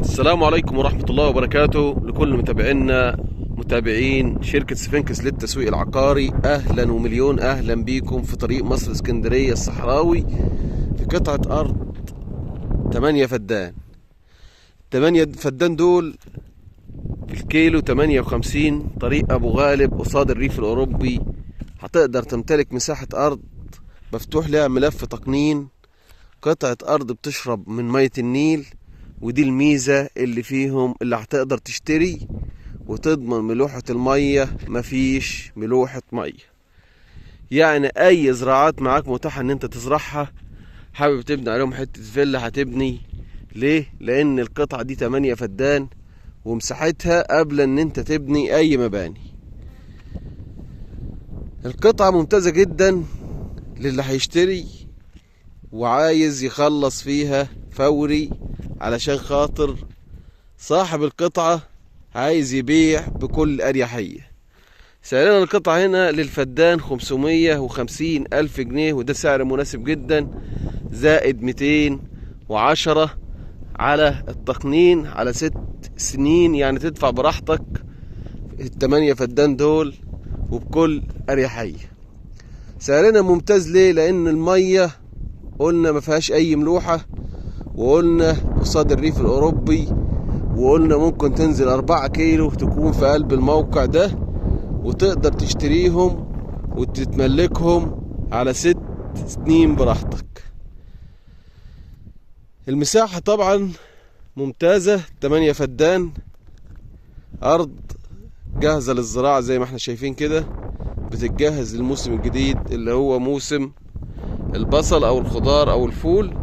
السلام عليكم ورحمة الله وبركاته لكل متابعينا متابعين شركة سفنكس للتسويق العقاري. أهلا ومليون أهلا بيكم في طريق مصر اسكندرية الصحراوي في قطعة أرض 8 فدان. 8 فدان دول في الكيلو 58 طريق أبو غالب قصاد الريف الأوروبي. هتقدر تمتلك مساحة أرض مفتوح لها ملف تقنين، قطعة أرض بتشرب من مية النيل، ودي الميزة اللي فيهم اللي هتقدر تشتري وتضمن ملوحة المية، مفيش ملوحة مية. يعني أي زراعات معاك متاحة إن أنت تزرعها. حابب تبني عليهم حتة فيلا هتبني. ليه؟ لأن القطعة دي 8 فدان ومساحتها قبل إن أنت تبني أي مباني. القطعة ممتازة جدا للي هيشتري وعايز يخلص فيها فوري، علشان خاطر صاحب القطعة عايز يبيع بكل أريحية. سعرنا القطعة هنا للفدان 550 ألف جنيه، وده سعر مناسب جدا، زائد 210 على التقنين على 6 سنين، يعني تدفع براحتك ال8 فدان دول وبكل أريحية. سعرنا ممتاز ليه؟ لأن المية قلنا ما فيهاش أي ملوحة، وقلنا قصاد الريف الأوروبي، وقلنا ممكن تنزل 4 كيلو تكون في قلب الموقع ده، وتقدر تشتريهم وتتملكهم على 6 سنين براحتك. المساحة طبعا ممتازة، 8 فدان، أرض جاهزة للزراعة زي ما احنا شايفين كده، بتتجهز للموسم الجديد اللي هو موسم البصل أو الخضار أو الفول.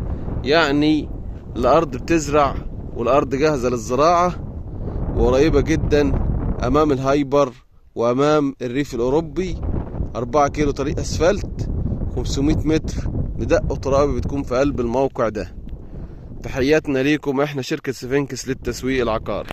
يعني الأرض بتزرع والأرض جاهزة للزراعة، وقريبة جدا أمام الهايبر وأمام الريف الأوروبي. 4 كيلو طريق أسفلت، 500 متر مدق وترابي بتكون في قلب الموقع ده. تحياتنا ليكم، احنا شركة سفنكس للتسويق العقاري.